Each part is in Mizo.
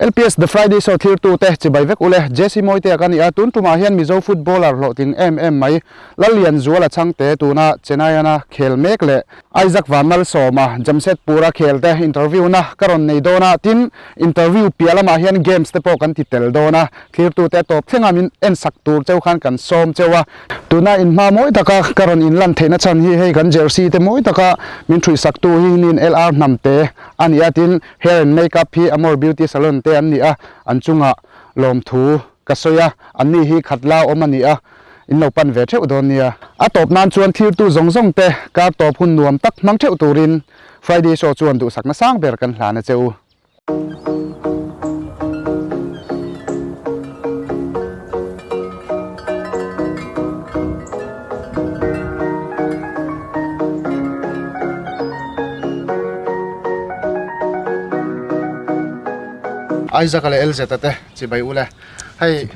LPS The Friday Show thirtute chibai vek ule Jesse Mawitea ka ni a, tun tumah hian Mizo footballer hlawhtling em em mai Lallianzuala Chhangte tuna Chennaiana khel mek leh Isaac Vanmalsawma Jamshedpura khel te interview na ka rawn nei dawn a, tin interview piah lamah hian games te pawh kan ti tel dawn a, thlirtute a tawp thlenga min en sak tur cheu khan kan sawm cheu a. Tuna inhma mawi taka ka rawn inlan theihna chhan hi hei kan jersey te mawi taka min ṭhuih saktu hi hinin LR Hnamte a ni a, tin Hair and Makeup hi Amor Beauty Salon te an ni a, an chungah lawmthu ka sawi a, anni hi khat la awm a ni a, in lo pan ve theuh dawn nia. A tawp nan chuan thirtu zawng zawng te kar tawp hun nuam tak hmang theuh turin Friday Show chuan duhsakna sang ber kan hlan a che u. Isaac-a leh Elzeta te chibai u le. Hei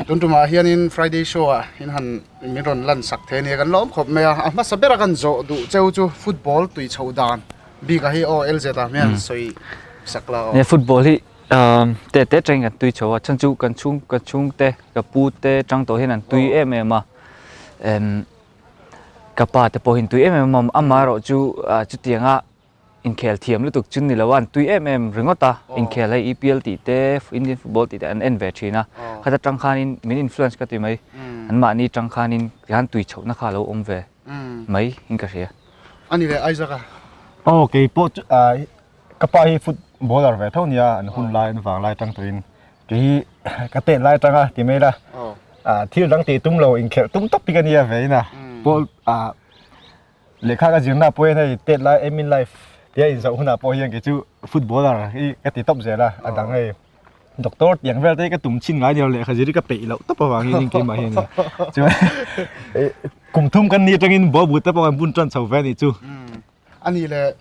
tun tumah hianin Friday show ah in han min rawn lan sak thei a nia kan lawm khawp mai a. A hmasa bera kan zawh duh cheu chu football tui chhoh dan bik ah hi aw Elzeta hmel sawi sak la aw. Football hi te te tangin kan tui chho a, chhan chu kan chhung ka chhungte ka pu te tang tawh hian an tui em em a. Ka pa te pawhin tui em em a, amaherawh chu chutianga inkhel thiam lutuk chu ni lo a, an tui em em ringawt a, inkhel hei EPL tih te, Indian football tih te an en ve thin a, khata tang khanin min influence ka ti mai, anmahni tang khanin tikhan tui chhohna kha a lo awm ve mai in ka hria. A ni le Isaac a. Aw kei pawh chu ka pa hi footballer ve tho nia an hun lai an vang lai tang tawhin Kei hi ka tet lai atanga ti mai la thil dang tih tum lo inkhelh tum tawp hi ka nia ve in a pawl lehkha ka zirna pawh hian hei tet lai aim in life tia inzauh hunah pawh hian kei chu footballer hi ka ti tawp zel a a dang hei doctor tiang vel te hi ka tum chhin ngai ni lo lehkha zir hi ka peih loh tawp avangin keimah hian chuan kum thum kan ni atangin ball but te pawh kan bun tan chho ve a nih chu. A nih leh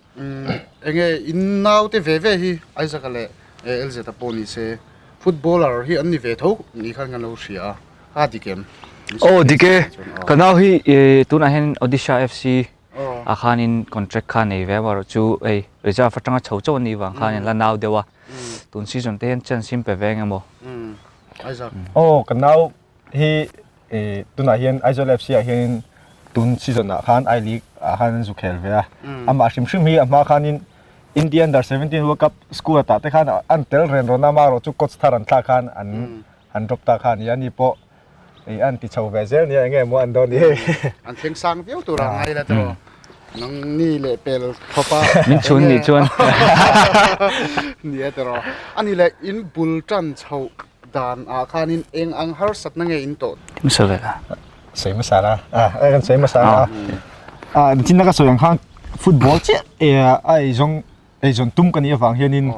enge in naute ve ve hi Isaac-a leh Elzeta pawh ni se footballer hi an ni ve tho ni khan kan lo hria a, a dik em? Aw dik e, ka nau hi tunah hian Odisha FC ah khanin contract kha nei ve amaherawh chu hei reserve atanga chho chauh a nih vang khan la nau deuh a, tun season te hian chance in pe ve eng emaw? Isaac. Aw ka nau hi tunah hian Aizawl FC ah hianin tun season ah khan I League ah khan an zu khel ve a amah hrim hrim hi a hma khanin India Under 17 World Cup school atah te khan an tel ren rawn a amaherawh chu coach thar an thlak khan an han drop ta kha a ni a ni pawh ih an ti chho ve zel nia eng nge maw an dawn ni hei an thleng sang viau tur a ngai la tiraw nang ni leh pel khawp a min chhun nih chuan nia tiraw a ni leh in bul tan chhoh Dan ah khanin eng ang harsatna nge in tawh? Hmasa ve la. Sawi hmasa la. Ah, kan sawi hmasa la. Ah, nichin ka sawi ang khan football chiah a ei zawng ei zawn tum ka nih avang hianin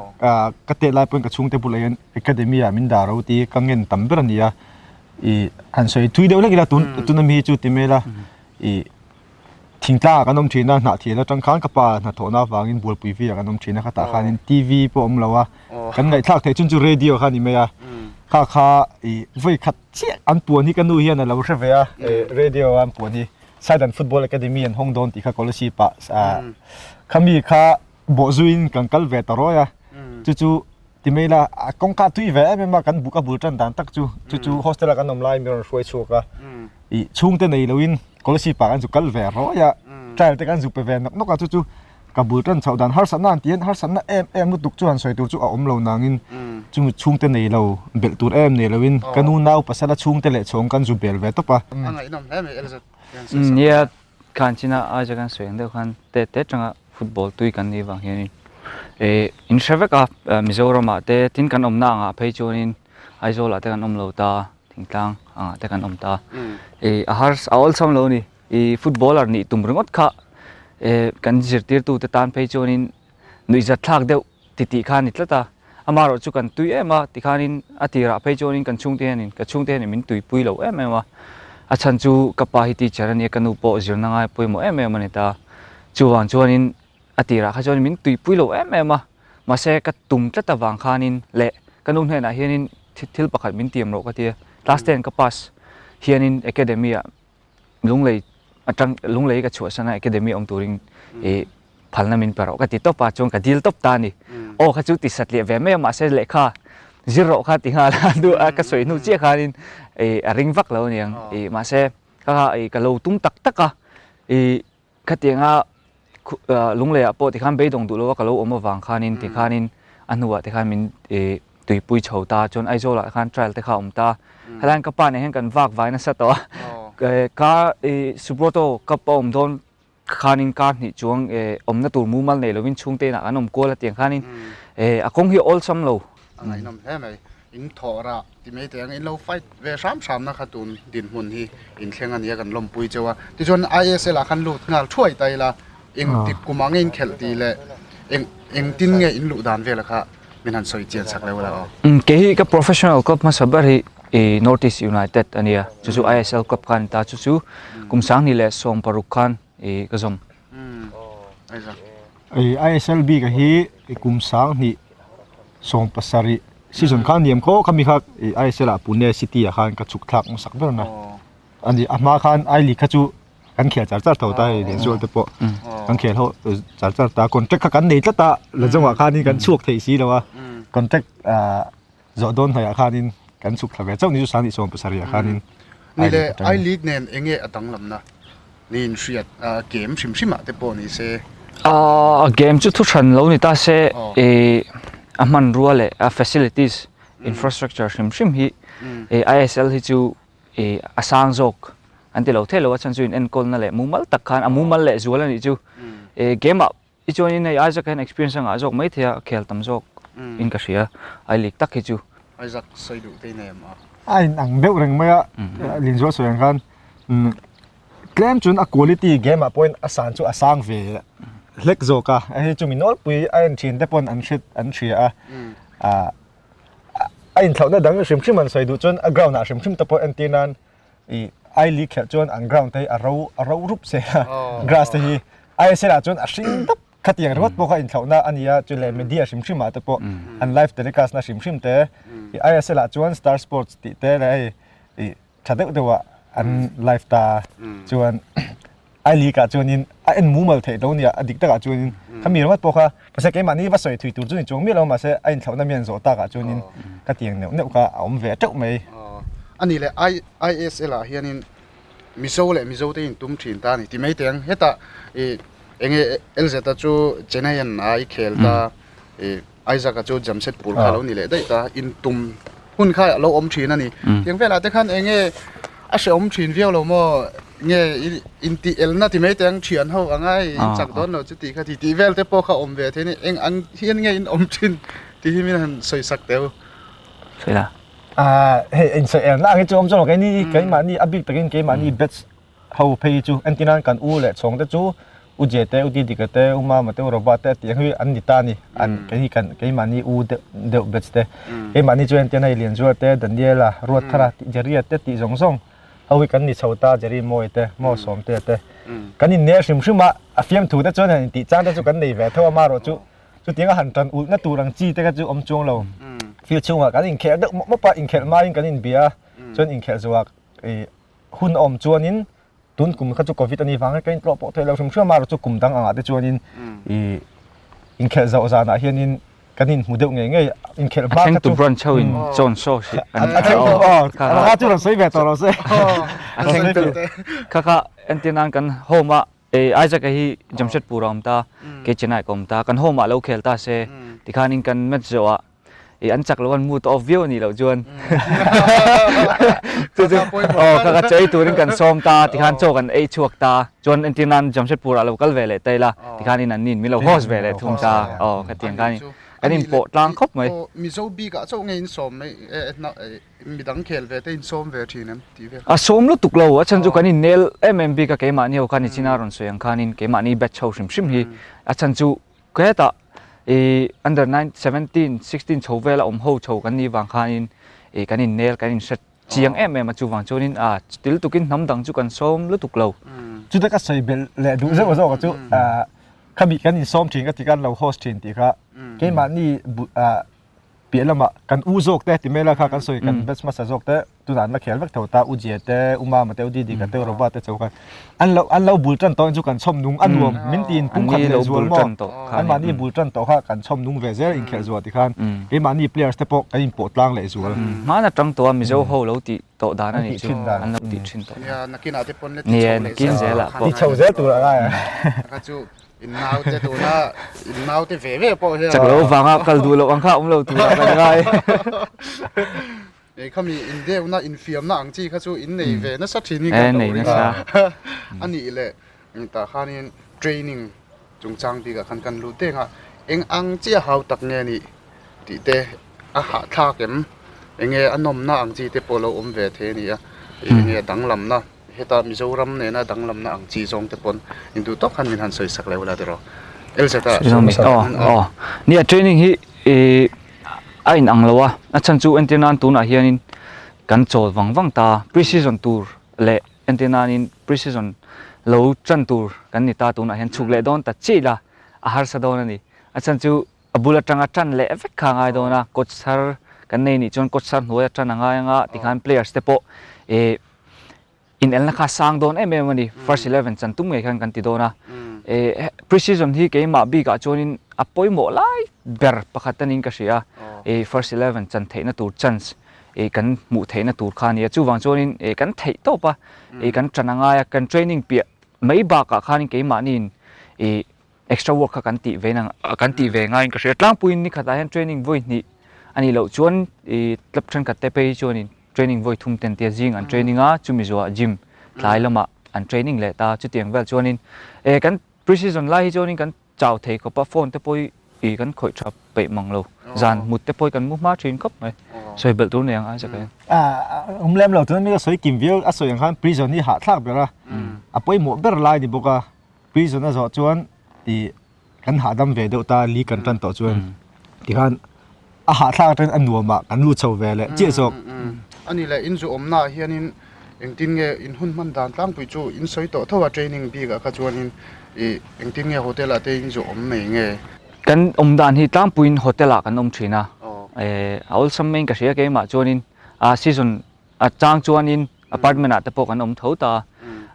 ka tet lai pawhin ka chhungte bulah hian academy ah min dah ro tih ka ngen tam ber a ni a. Ih han sawi thui deuh hlek ila tun tuna mi hi chu ti mai ila ih Thingtlang ah kan awm thin a, hnahthial atang khan ka pa hnathawhna avangin bualpui vi ah kan awm thin a, khatah khanin TV pawh a awm lo a, kan ngaihthlak theih chun chu radio kha a ni mai a, kha kha ih vawi khat chiah an puan hi ka nu hian a lo hre ve a, radio a an puan hi Saidan Football Academy an hawng dawn tih kha Kolasib ah khami kha bawhzuiin kan kal ve ta rawi a, chu chu ti mai ila a kawngka tui ve em em a kan buk a bul tan dan tak chu chu chu hostel a kan awm lai min rawn hruai chhuak a ih chhungte nei loin Kolasib ah kan zu kal ve rawi a trial te kan zu pe ve nawk nawk a chu chu ka bul tan chhoh dan harsatna an ti hian harsatna em em lutuk chu han sawi tur chu a awm lo nangin chung chhungte nei lo belh tur em nei loin ka nu nau pasal a chhungte leh chhawng kan zu bel ve tawp a. A ngaihnawm hle mai Elzet. Nia Khan china aia kan sawi ang deuh khan te te atanga football tui kan nih vang hianin eh in hre vek a Mizoramah te tin kan awmna angah phei chuanin Aizawlah te kan awm lo ta thingtlang angah te kan awm ta eh a har a awlsam lo a ni ih footballer nih tum ringawt kha eh kan zirtirtute tan phei chuanin nuihzat thlak deuh titih kha a ni tlat a amaherawh chu kan tui em a tikhanin a tirah phei chuanin kan chhungte hianin ka chhungte hianin min tuipui lo em em a a chhan chu ka pa hi teacher a nia ka nu pawh zirna ngai pawimawh em em a ni ta chuvang chuanin a tirah kha chuan min tuipui lo em em a mahse ka tum tlat avang khanin leh ka nu hnenah hianin thil pakhat min tiam rawh ka tia class ten ka pass hianin academy ah lunglei atang lunglei ka chhuahsan a academy awm turin ih phalna min pe rawh ka ti tawp a chuan ka dil tawp ta a ni aw kha chu ti satliah ve mai a mahse lehkha. zir rawh kha ti nghal a duh a ka sawi hnu chiah khanin ih a ring vak lo aniang ih mahse kha kha ih ka lo tum tak tak a ih khatianga lungleiah pawh tikhan beidawng duh lo a ka lo awm avang khanin tikhanin a hnuah te khan min ih tuipui chho ta chuan Aizawl ah khan trial te kha a awm ta helaiin ka pa nen hian kan vak vai nasa tawh a ka ih Subroto cup a awm dawn khanin kar hnih chuang eh awmna tur mumal nei lovin chhungte inah kan awm kual a tiang khanin eh a kawng hi a awlsam lo. A ngaihnawm hle mai. In thawh rah ti mai teh ang in lo fight ve hram hram na kha tun dinhmun hi in thleng a nia kan lawmpui cheu a. Tichuan ISL ah khan lut nghal thuai ta ila eng tik kum ah nge in khelh tih leh eng engtin nge in luh dan vel kha min han sawi chian chak leuh la aw. Kei hi ka professional club hmasa ber hi North East United a nia, chu chu ISL club kha a ni ta, chu chu kum 20 leh 16 khan ka zawm. ISL bik a hi kum 20 17 season khan niam khaw khami kha ISL ah Pune City ah khan ka chhuk thlak hmasak ber na a ni. A hma khan I League kha chu kan khel char char tho ta hei Lianzual te pawh kan khel ho char char ta contract kha kan nei tlat a la zawngah khanin kan chhuak thei si lo a contract ah zawh dawn hnaihah khanin kan chhuk thla ve chauh ni chu 20 17 ah khanin Ni le I League nen enge a danglamna ni in hriat a game hrim hrim ah te pawh ni se. A game chu thu hran lo ni ta se ih a hmanrua leh a facilities infrastructure hrim hrim hi ISL hi chu ih a sang zawk an ti lo thei lo a chhan chu in enkawlna leh mumal tak khan a mumal leh zual a nih chu ih game ah i chuan in hei Isaac hian experience a ngah zawk mai thei a khel tam zawk in ka hria I league tak hi chu. Isaac sawi duh te nei em a? A in ang deuh reng mai a Linzual sawi ang khan tlem chuan a quality game ah pawhin a san chu a sang ve hlek zawk a hei chu mi nawlpui a en thin te pawn an hre an hria a ah A inthlauhna dang hrim hrim an sawi duh chuan a ground ah hrim hrim te pawh entir nan ih I League khelh chuan an ground te hi a ro a ro rup se a grass te hi ISL ah chuan a hring dap khatiang ringawt pawh kha inthlauhna a ni a chu leh media hrim hrim ah te pawh an live telecast na hrim hrim te ih ISL ah chuan Star Sports tih te leh hei ih tha deuh deuh ah an live ta chuan I League ah chuanin a en mumal theih lo nia a dik takah chuanin khami ringawt pawh kha mahse keimahni va sawi thui tur chu ni chuang miah lo mahse a inthlauhna mi an zawh takah chuanin ka tiang neuh neuh kha a awm ve teuh mai. A nih leh ISL ah hianin Mizo leh Mizo te in tum thin ta a ni ti mai teh ang hetah ih enge LZ a chu Chennaian a i khel ta ih Isaac-a chu Jamshedpur kha a lo ni leh daih ta, intum hun kha a lo awm thin a ni. Tiang velah te khan eng nge a hrehawm thin viau lo maw? Nge intih elna ti mai teh ang thian ho anga hei in chak dawn lo chu tih kha ti tih vel te pawh kha awm ve thei a ni. Eng ang hian nge in awm thin tih hi min han sawi sak teh u. Sawi la. Hei insawi elna ang hi chu awm chuan keini keimahni a bik takin keimahni batch Ho phei chu entirnan kan u leh chhawng te chu U Je te, U Didika te, U Mama te, U Roba te a tih ang hi an ni ta a ni. An kei hi kan keimahni u deuh deuh batch te. Keimahni chu entirna hei Lianzuala te, Daniela, Ruatthara tih Jerry-a te tih zawng zawng ho hi kan ni chho ta Jerry Mawi te, Maw Sawmtea te. Kan inner hrim hrim a, a fiamthu te chuan han intih chang te chu kan nei ve tho a marawh chu chutianga han tan ulhna tur ang chi te kha chu awm chuang lo. Field chhungah kan inkhelh deuh mawp mawp a, inkhelh maiin kan inbia a, chuan inkhelh zawhah ih hun a awm chuanin tun kum kha chu covid a nih vang ka intlawh pawh theih lo hrim hrim a chu kum dang angah te chuanin ih inkhelh zawh zanah hianin kan inhmu deuh ngei ngei inkhelh hma kha chu branch ho in chawn show si a thleng tu aw a chu rawn sawi ve tawh rawh se a thleng tu kha kha entir nan kan home a Isaac a hi Jamshedpur a awm ta kei Chennai ka awm ta kan home ah lo khel ta se tikhanin kan match zawh ah i an chak lo an mood off viau anih loh chuan chu chu aw kha ka chei turin kan sawm ta tikhan chaw kan ei chhuak ta chuan entir nan Jamshedpur ah lo kal ve leh ta ila tikhan in an nin min lo host ve leh thung ta aw khatiang khan kan in pawh tlang khawp mai. Mizo bik ah chauh nge in sawm mai midang khel ve te in sawm ve thin em tih vel. A sawm lutuk lo a chhan chu kan in nel em em bik a keimahni ho khan i china rawn sawi ang khanin keimahni batch ho hrim hrim hi a chhan chu Hetah i under nine 17 16 chho vela awm ho chho kan nih vang khanin i kan innel kan inhre chiang em em a chuvang chuanin a til tukin hnam dang chu kan sawm lutuk lo. Chuta ka sawi belh leh duh zeuh zawk chu khami kan insawm thin ka ti khan lo host thin tih kha keimahni. piah lamah kan u zawk te ti mai la kha kan sawi kan batch hmasa zawk te tunah an la khel vek tho ta u Jia te u Mama te u Didi ka te u Rova te cho khan an lo an lo bul tan tawh in chu kan chhawm nung a nuam min tiin pumkhat leh zual maw an mahni bul tan tawh kha kan chhawm nung ve zel inkhelh zuah ti khan keimahni players te pawh kan inpawh tlang leh zual. Hmana tang tawh a Mizo ho lo tih tawh dan a nih chu an lo tih thin tawh. Nia nakinah te pawn la ti chho leh zel zelah pawh. Ti chho zel tur a ngai a. Kha chu in naute tuna in naute ve ve pawh hian. Chak lo vanga kal duh loh ang kha awm lo tur ah kan ngai. Ei khami in deuhna infiamna ang chi kha chu in nei ve nasa thin hi kan lo ring a. A nih leh tah khanin training chungchang bikah khan kan lut deng a, eng ang chiah hau tak nge nih tih te a hahthlak em? Enge a nawmna ang chi te pawh lo awm ve thei a ni a, enge a danglamna heta Mizoram nena danglamna ang chi zawng te pawn induh tawk khan min han sawi sak leh ula tiraw Elzeta Aw aw nia training hi ih a in ang lo a, a chhan chu entir nan tunah hianin kan chawl vang vang ta pre season tur leh entir nanin pre season lo tan tur kan ni ta tunah hian chhuk leh dawn ta chiah ila a harsa dawn a ni a chhan chu A bul atanga tan leh vek kha a ngai dawn a, coach thar kan nei nih chuan coach thar hnuaia tan a ngai anga tikhan players te pawh eh inelna kha a sang dawn em em a ni, first eleven chan tum ngei khan kan ti dawn a. Eh pre season hi keimah bikah chuanin a pawimawh lai ber pakhat anin ka hria a, eh first eleven chan theihna tur chance eh kan hmuh theihna tur kha a ni a, chuvang chuanin eh kan theih tawp a, eh kan tan a ngai a, kan training piah mai bakah khanin keimahniin eh Extra work kha kan tih ve nang kan tih ve ngaiin ka hria tlangpuiin ni khatah hian training vawi hnih a nih loh chuan ih club thenkhat te phei hi chuanin training vawi thum ten tia zing an training a chumi zuah gym tlai lamah an training leh ta chutiang vel chuanin eh kan pre season lai hi chuanin kan chau thei khawp a phone te pawh hi ih kan khawih tha peih mang lo zan mut te pawh hi kan mu hma thin khawp mai sawi belh tur nei ang Isaac hian. Awm lem lo chuan mi ka sawi kim viau a sawi ang khan prison hi hahthlak ber a a pawimawh ber lai ni bawk a. Prison a zawh chuan ih kan hahdam ve deuh ta league kan tan tawh chuan tikhan a hahthlak atangin a nuam ah kan lut chho ve leh chiah zawk. A ni leh in zu awmna ah hianin engtin nge in hun hman dan tlangpui chu in sawi tawh tho a training bik ah kha chuanin ih engtin nge hotel ah te in zu awm mai nge? Kan awm dan hi tlangpuiin hotel ah kan awm thin a, eh a awlsam maiin ka hria keimah chuanin a season A chang chuanin apartment ah te pawh kan awm tho ta a,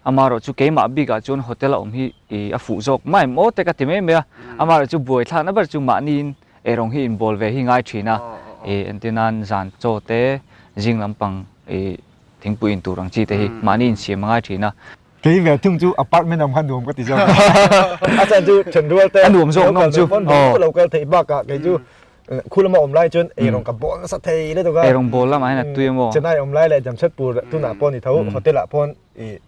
amaherawh chu keimah bikah chuan hotel a awm hi ih a fuh zawk mai maw te ka ti mai mai a, amaherawh chu buai thlakna ber chu mahniin eirawng hi inbawl ve hi ngai thin a, ih entir nan zan chaw te zing lampang ih thingpui in tur ang chi te hi mahni insiam a ngai thin a. Kei ve thung chu apartment awm kha nuam ka ti zawk a, a chhan chu thenrual te a nuam zawk nawm chu lo kal theih bakah kei chu Khu lama awm lai chuan eirawng ka bawl nasa thei lutuk a. Eirawng bawl lamah hian a tui emaw? Chennai awm lai leh Jamshedpur tunah pawh ni tho hotel ah pawn i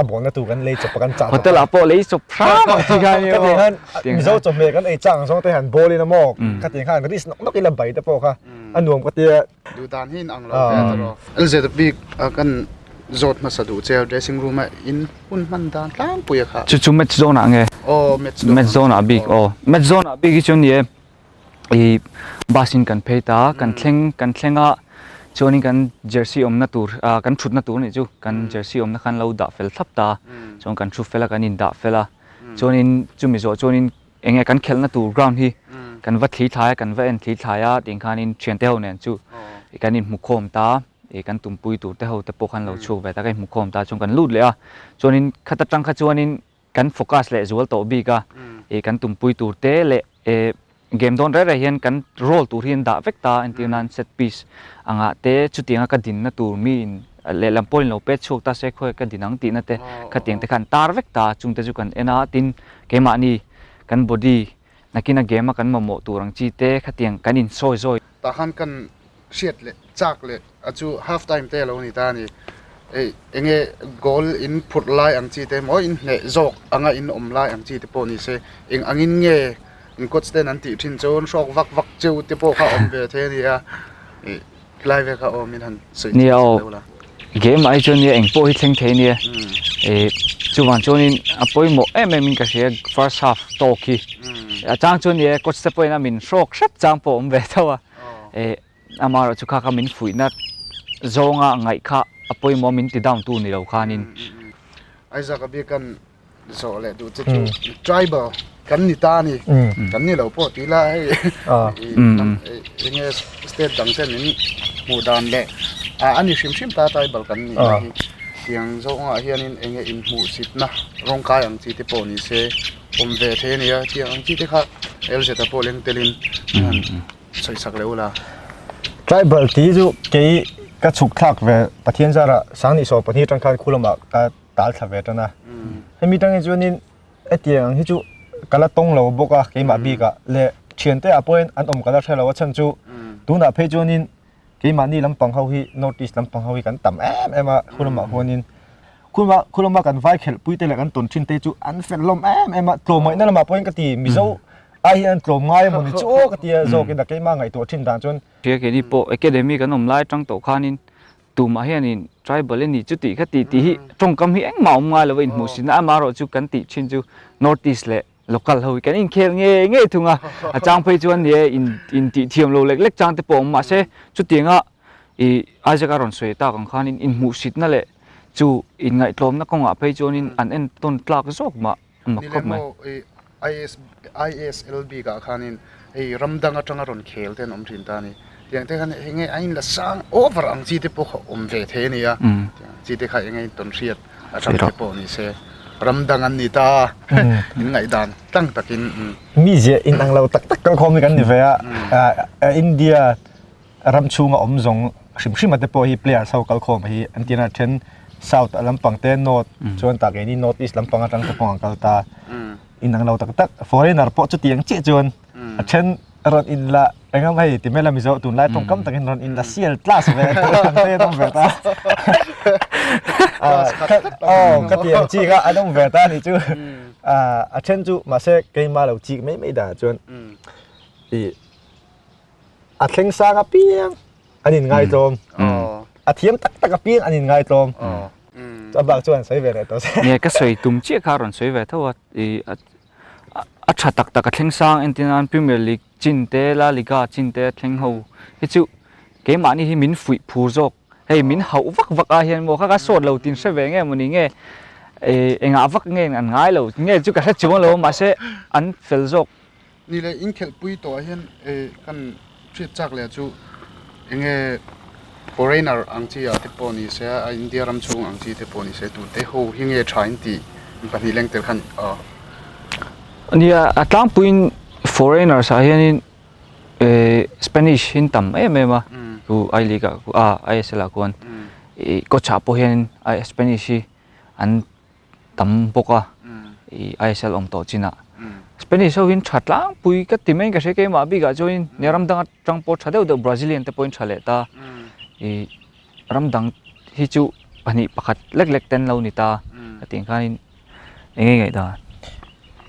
a bawlna tur kan lei chawp a kan chah chawp a. Hotel ah pawh lei chawp hram ang chi kha ni emaw? Ka ti khan Mizo chawhmeh kan ei chak ang zawng te han bawl in emaw ka ti khan risk nawk nawk ila bai te pawh kha a nuam ka tia. Duh dan hi in ang lo ve ta rawh. LZ bik a kan zawt hmasa duh che dressing room a in hun hman dan tlangpui a kha. Chu chu match zone ah nge? Aw match zone. Match zone ah bik aw. Match zone ah bik hi chuan ni e ih bus in kan phei ta kan thleng kan thleng a chuanin kan jersey awmna tur ah kan thutna tur anih chu kan jersey awmna khan lo dah fel thlap ta chuan kan thu fel a kan in dah fel a chuanin chumi zawh chuanin eng nge kan khelhna tur ground hi kan va thli thlai a kan va en thli thlai a tih khanin thiante ho nen chu kan inhmu khawm ta ih kan tumpui tur te ho te pawh khan lo chhuak ve ta ka inhmu khawm ta chuan kan lut leh a chuanin khata tang kha chuanin kan focus leh zual tawh bik a ih kan tumpui tur te leh eh game dawn reh reh hian kan role tur hi an dah vek ta entir nan set piece angah te chutianga ka dinna tur mi in lehlam pawhin lo pet chhuak ta se khawi ka din ang tihna te khatiang te kha an tar vek ta chungte chu kan en a tin keimahni kan body nakina game a kan mamawh tur ang chi te khatiang kan insawi zawi. Tah khan kan hriat leh chak leh a chu half time te alo ni ta a ni. Ei enge goal in phurh lai ang chi te emaw in hneh zawk anga in awm lai ang chi te pawh ni se eng angin nge in coach ten an tih thin chuan hrawk vak vak cheu te pawh kha awm ve thei a ni a ih lai vel kha awm in han sawi Nia aw game ah hi chuan nia eng pawh hi thleng thei a nia ih chuvang chuanin a pawimawh em em in ka hria first half tawk hi a chang chuan nia coach te pawhin a min hrawk hrep chang pawh a awm ve tho a ih Amaherawh chu kha kha min fuihna zawnga ngaih kha a pawimawh min ti down tu ni lo khanin. Isaac a biakan zawh leh duh che chu tribal kan ni ta a ni. Kan ni lo pawh tih ila hei enge state dang ten min hmuh dan leh a ni hrim hrim ta tribal kan nih na hi. Tiang zawngah hianin enge inhmuhsitna rawngkai ang chi te pawh ni se awm ve thei a ni a. Tiang ang chi te kha LZ-a pawh leng telin sawisak leh ula. Tribal tih chu kei ka chhuk thlak ve Pathian zarah Sangni 12 atang khan khu lamah ka tal thla ve tan a. Hemi tangin chuanin hetiang ang hi chu ka la tawng lo bawk a keimah bikah leh thiante ah pawhin an awm ka la hre lo a chhan chu tunah phei chuanin keimahni lampang ho hi North East lampang ho hi kan tam em em a khu lamah huanin khuma khu lama kan vai khelh pui te leh kan tawn thin te chu an fel hlawm em em a tlawmngaihna lamah pawhin ka ti Mizo ai hian an tlawm ngai emawni chu aw ka ti a zawkin a keimah ngaihtuah thin dan chuan Hria keini pawh academy kan awm lai atang tawh khanin tumah hianin tribal a ni chu tih kha tih tih hi tawngkam hi engmah awm ngai lo a inhmuhsitna amaherawh chu kan tih thin chu North East leh local ho hi kan inkhel ngei ngei thung a, a chang phei chuan ni e in in tih thiam lo lek lek chang te pawh awm mahse chutianga ih Isaac a rawn sawi tak ang khanin inhmuhsitna leh chu inngaihtlawmna kawngah phei chuanin an entawn tlak zawk mah a mak khawp mai. IS ISL bikah khanin hei ram dang atanga rawn khel te an awm thin ta a ni. Tiang te khan enge a inla sang over ang chi te pawh kha awm ve thei a ni a. Tiang chi te kha enge intawn hriat atang te pawh ni se ram dang an ni ta a in ngaihdan tlang takin. Mi ziah inang lo tak tak kalkhawm hi kan ni ve a. India ram chhunga awm zawng hrim hrim a te pawh hi players ho kalkhawm hi an tirna then south lampang te north chuan tak keini north east lampang atang te pawh an kal ta inang lo tak tak foreigner pawh chutiang chiah chuan a then rawn in la engam hei ti mai la mizo tunlai tawngkam takin rawn in la sial class ve ang te an awm ve ta aw ka ti ang chi kha an awm ve ta a nih chu a then chu mahse keimah lo chik mai mai dah chuan ih A thleng sang apiang an in ngaitlawm. A thiam tak tak apiang an in ngaitlawm. A bak chuan sawi ve leh tawh se. Nia ka sawi tum chiah kha a rawn sawi ve tho a. A tha tak tak a thleng sang entir nan Premier League chin te La Liga chin te a thleng ho hi chu keimahni hi min fuih phur zawk. Hei min hauh vak vak ah hian maw kha ka sawt lo tin hre ve nge mawni nge engah vak nge an ngai lo nge chu ka hre chuang lo mahse an fel zawk. Ni leh inkhelhpui tawh ah hian kan hriat chak leh chu enge foreigner ang chi ah te pawh ni se a India ram chhung ang chi te pawh ni se tute ho hi nge tha in tih pahnih leng tel khan aw. Nia a tlangpuiin foreigners ah hianin Spanish hi an tam em em a chu I league ah ah I_S_L ah khuan ih coach ah pawh hianin Spanish hi an tam bawk a ih ISL awm tawh chinah Spanish ho hian tha tlangpui ka ti mai ka hria keimah bikah chuanin nia ram dang atang pawh tha deuh deuh Brazilian te pawhin tha leh ta ih ram dang hi chu pahnih pakhat lek lek ten lo ni ta ka tih ang khanin eng nge ngaihdan.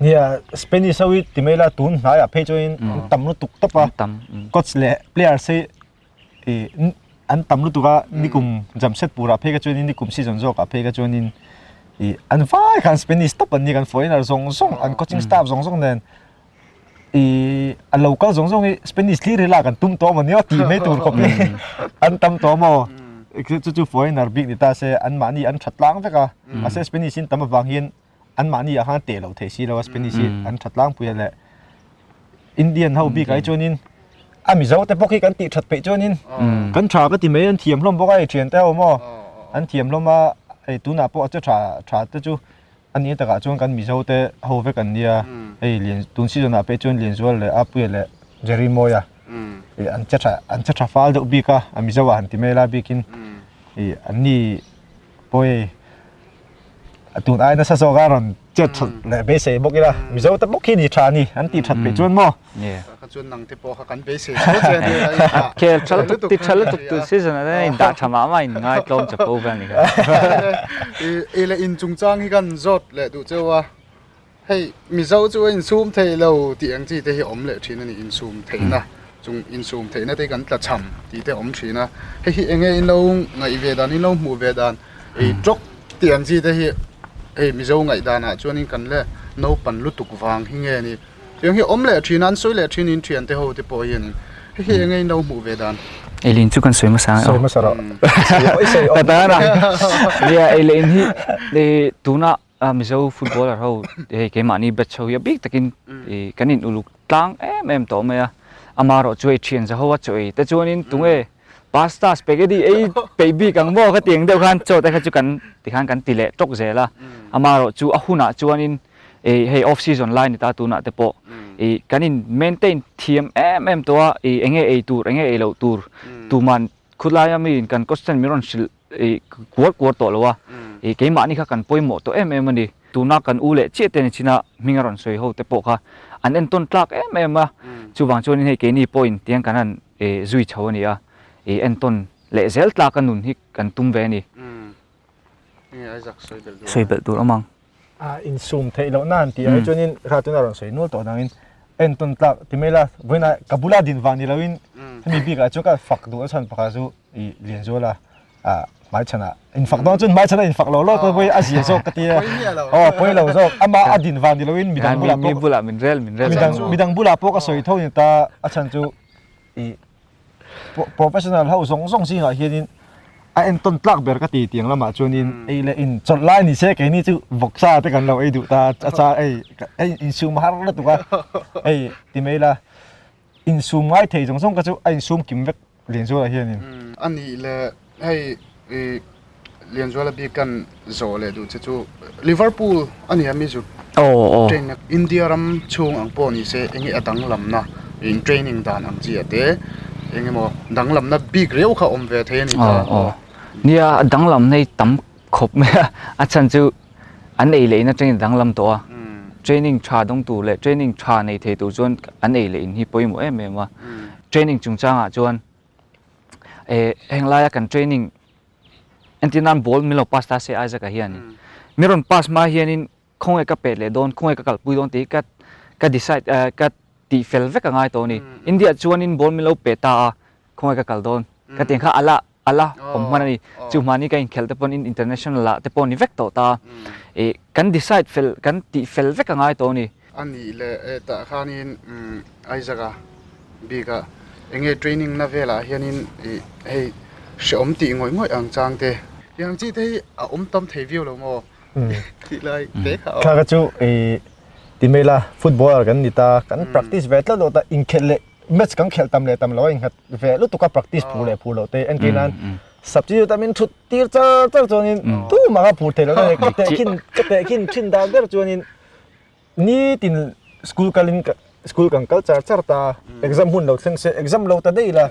Nia Spanish ho hi ti mai ila tun hnaiah phei chuanin an tam lutuk tawp a coach leh players hi ih an tam lutuk a nikum Jamshedpur ah phei kha chuanin nikum season zawk ah phei kha chuanin ih an vai khan Spanish tawp an ni kan foreigner zawng zawng an coaching staff zawng zawng nen ih a lo kal zawng zawng hi Spanish hlir hi lak an tum tawh maw nia tih mai tur khawp hi an tam tawh maw chu chu foreigner bik ni ta se an mahni an tha tlang vek a mahse Spanish in tam avang hian anmahni ah khan teh loh theih si lo a Spanish hi an tha tlangpui a leh Indian ho bik ah hi chuanin a Mizo te bawk hi kan tih that peih chuanin kan tha ka ti mai an thiam hlawm bawk a hei thian te ho maw an thiam hlawm a hei tunah pawh a che tha tha te chu a ni takah chuan kan Mizo te ho vek an nia hei lian tun season ah pawh chuan Lianzual leh Apuia leh Jerry Mawia an che tha an che tha fal deuh bik a a Mizo ah han ti mai la bikin ih an ni pawh hei A tun ai nasa zawk a rawn chet that leh beisei bawk ila Mizo te bawk hi ni tha ni an tih that peih chuan maw. Kha chuan nang te pawh kha kan beisei tho che ania A khel tha lutuk ti tha lutuk tu season ah hian in dah tha mah mah in ngai tlawm chapo vel ni kha. I leh in chungchang hi kan zawt leh duh cheu a Hei Mizo chu a insum thei lo tih ang chi te hi awm leh thin a ni, insum theihna chung insum theihna te hi kan tla cham tih te awm thin a, hei hi enge in lo ngaih ve dan in lo hmuh ve dan ei tawk tih ang chi te hi hei Mizo ngaih danah chuanin kan le naupan lutuk vang hi nge ni tiang hi awm leh thin a an sawi leh thin in thian te ho te pawh hianin hei hi enge in lo hmuh ve dan. Eileen chu kan sawi hmasa ang e aw. Sawi hmasa rawh. Sawi awm. Ka tan a, nia Eileen hi tuna. Mizo footballer ho hei keimahni batch ho hi a bik takin ih kan in uluk tlang em em tawh mai a, amaherawh chu hei thian za ho a chaw ei te chuanin tunge pasta spaghetti ei peih bik ang maw ka ti ang deuh khan chaw te kha chu kan tikhan kan ti leh tawk zel a, amaherawh chu a hunah chuanin ih hei off season lai ni ta tunah te pawh ih kan in maintain thiam em em tawh a ih enge ei tur enge ei loh tur tuman khawlaia miin kan coach ten min rawn hrilh ih kuar kuar tawh lo a, ih keimahni kha kan pawimawh tawh em em a ni. Tuna kan u leh chiah te ni chin a hming a rawn sawi ho te pawh kha an entawn tlak em em a, chuvang chuanin hei keini pawhin tiang kan han ih zui chho a ni a, ih entawn leh zel tlak a nun hi kan tum ve a ni. Sawi belh tur awm ang. A insum theih loh nan tih ah hi chuanin kha tuna rawn sawi nual tawh dangin entawn tlak ti mai la vawiinah ka bula din vang ni loin hemi bikah chuan ka fak duh a chhan pakhat chu i Lianzuala ah hmaichhanah in fak dawn chuan hmaichhanah in fak lo lo pawh a zia zawk ka tia aw pawi lo zawk amah a din vang ni loin midang bulah pawh bulah min rel min rel midang midang bulah pawh ka sawi tho ni ta a chhan chu i professional ho zawng zawng zingah hianin a entawn tlak ber ka ti tiang lamah chuanin ei leh in chawlh lai ni se keini chu vawksa te kan lo ei duh ta a cha ei ei insum har lutuk a ei ti mai la insum ngai thei zawng zawng ka chu a insum kim vek Lianzuala hianin. A nih leh hei i Lianzuala bik kan zawh leh duh che chu Liverpool a nia mi zut train na India ram chhung ang pawh ni se enge a danglamna in training dan ang chi ah te eng emaw danglamna bik riau kha awm ve thei a ni ta. Nia a danglamna hi tam khawp mai a, a chhan chu an ei leh in atangin a danglam tawh a, training tha dawng tur leh training tha nei thei tur chuan an ei leh in hi pawimawh em em a, training chungchangah chuan eh heng laia kan training entir nan ball min lo pass ta se Isaac-a hianin mi rawn pass hma hianin khawnge ka pet leh dawn khawnge ka kalpui dawn tih hi ka ka decide eh ka tih fel vek a ngai tawh a ni India chuanin ball min lo pe ta a khawnge ka kal dawn ka tih ang kha a la a la awm hman a ni chu hmani ka inkhelh te pawn in international ah te pawh ni vek tawh ta ih kan decide fel kan tih fel vek a ngai tawh a ni. A nih leh eh tah khanin umm Isaac-a bik ah eng nge training na velah hianin ih hei hrehawm tih ngawih ngawih ang chang te. Tiang chi te hi a awm tam thei viau lo maw tih lai te kha aw. Kha kha chu ih ti mai la footballer kan ni ta kan practice ve tlat lo ta inkhelh leh match kan khelh tam leh tam lo a innghat ve lutuk a practice phur leh phur loh te entir nan substitute a min thut tir char char chuanin tumah a phur thei lo ka tehkhin ka tehkhin thin dan ber chuanin nitin school kalin school kan kal char char ta exam hun lo thleng se exam lo ta daih la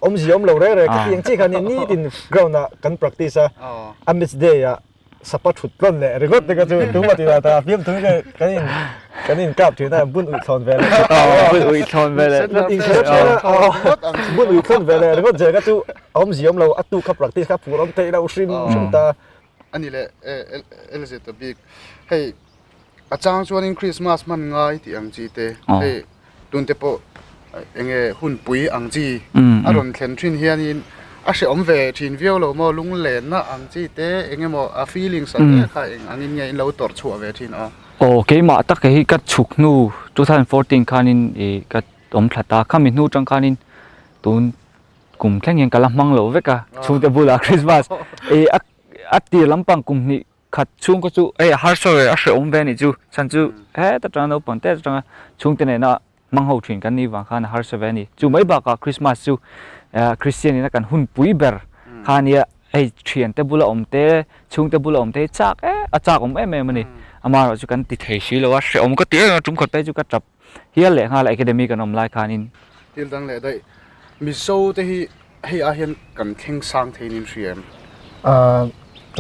awmzia awm lo reng reng ka ti ang chi khan nitin ground ah kan practice a a match day ah sapa thut tlawn leh ringawt te kha chu tumah tih dan takah fiam thung in kan in kan in kap thin a bun uih thlawn ve leh bun uih thlawn ve leh bun uih thlawn ve leh ringawt zel kha chu a awmzia awm lo a tu kha practice kha phur awm theih loh hrim hrim ta ani leh LZ ta bik hei A chang chuanin Christmas hman ngai tih ang chi te, hei tun te pawh eng nge hunpui ang chi a rawn thlen thin hianin a hrehawm ve thin viau lo maw, lunglenna ang chi te eng emaw a feelings ang te kha eng angin nge in lo tawrh chhuah ve thin a? Aw keimah tak hi ka chhuk hnu 2014 khanin ih ka awm thla ta, khami hnu tang khanin tun kum thleng hian ka la hmang lo vek a, chhungte bulah Christmas ih a tir lampang kum hnih Khat chhungkaw chu hei a harsa ve a hrehawm ve a nih chu chhan chu heta tanga naupang te atanga chhungte nena hmang ho thin kan nih vang khan a harsa ve a ni. Chu mai bakah Christmas chu Christian ina kan hun pui ber kha a nia hei thiante bula awm te chhungte bula awm te hi chak em a chak awm em em a ni. Amaherawh chu kan ti thei si lo a hrehawm ka ti em em a tum khat phei chu ka tap hial leh nghal a academy kan awm lai khanin. Thil dang leh daih Mizo te hi hei ah hian kan thleng sang thei nin hria em? Ahh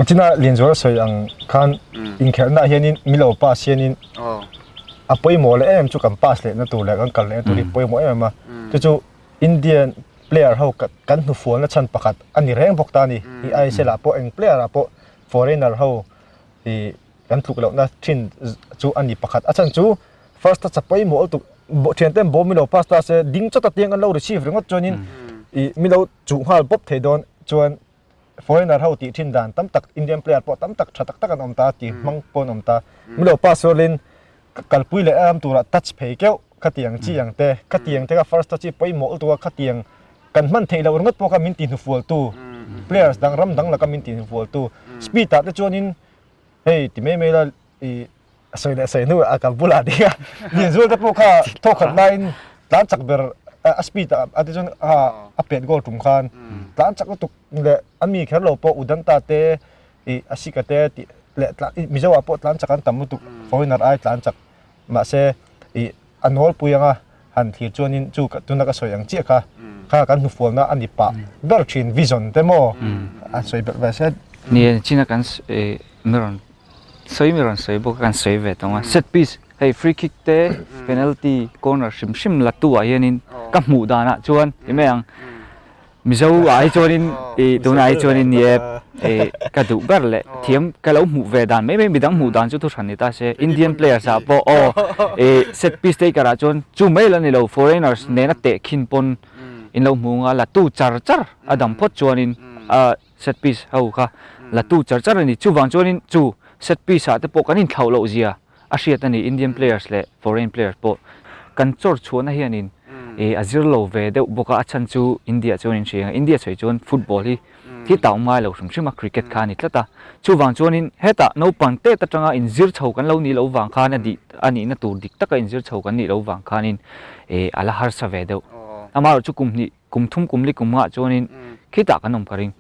china Lianzuala sawi ang khan inkhelhna ah hianin milo pass hianin a pawimawh leh em em chu kan pass lehna tur leh kan kal lehna tur hi pawimawh em em a. Chu chu Indian player ho kan hnufualna chhan pakhat a ni reng bawk ta a ni. I ISL ah pawh eng player ah pawh foreigner ho ih kan tluk lohna thin chu a ni pakhat. A chhan chu first touch a pawimawh lutuk thian ten ball milo pass ta se ding chawt a tiang an lo receive ringawt chuanin ih milo chuh nghal bawp thei dawn chuan foreigner ho tih thin dan tam tak Indian player pawh tam tak tha tak tak an awm ta tih hmang pawh an awm ta milo pass rualin kalpui leh am turah touch phei keuh khatiang chi ang te khatiang te kha first touch hi pawimawh lutuk a khatiang kan hman theih loh ringawt pawh kha min ti hnufual tu players dang ram dang laka min ti hnufual tu speed ah te chuanin hei ti mai mai la. I a sawi leh sawi hnu a ka bulah ding a Lianzual te pawh kha thawk khat laiin tlan chak ber a speed a a ti chuan a a pet goal tum khan tlan chak lutuk leh a mi kher lo pawh Udanta te i Asika te tih leh tlan Mizo ah pawh tlan chak an tam lutuk foreigner ai tlan chak mahse i a nawlpui anga han thlir chuanin chu tuna ka sawi ang chiah kha kha kan hnufualna a ni pah ber thin vision te maw a sawi belh ve se. Ni a china kan mi rawn sawi mi rawn sawi bawk a kan sawi ve tawng a set piece hei free kick te penalty corner hrim hrim la tu ah hianin ka hmuh danah chuan ti mai ang Mizo ah hi chuanin ih tunah hi chuanin ni e ih ka duh ber leh thiam ka lo hmuh ve dan mai mai midang hmuh dan chu thuhran ni ta se Indian players ah pawh aw ih set piece taker ah chuan chu mai la ni lo foreigners nena tehkhin pawn in lo hmu ang a la tu char char a dam phawt chuanin a set piece ho kha la tu char char a ni chuvang chuanin chu set piece ah te pawh kan inthlauh loh zia a hriat a ni Indian players leh foreign players pawh kan chawr chhuahna hianin ih a zir lo ve deuh bawk a a chhan chu India chuan in hria India sawi chuan football hi hi tah awm ngai lo hrim hrim a cricket kha a ni tlat a chuvang chuanin hetah naupang tet atanga inzir chho kan lo nih loh vang khan a dih a nihna tur dik taka inzir chho kan nih loh vang khanin ih a la harsa ve deuh amaherawhchu kum hnih kum thum kum li kum ngah chuanin khitah kan awm ka ring.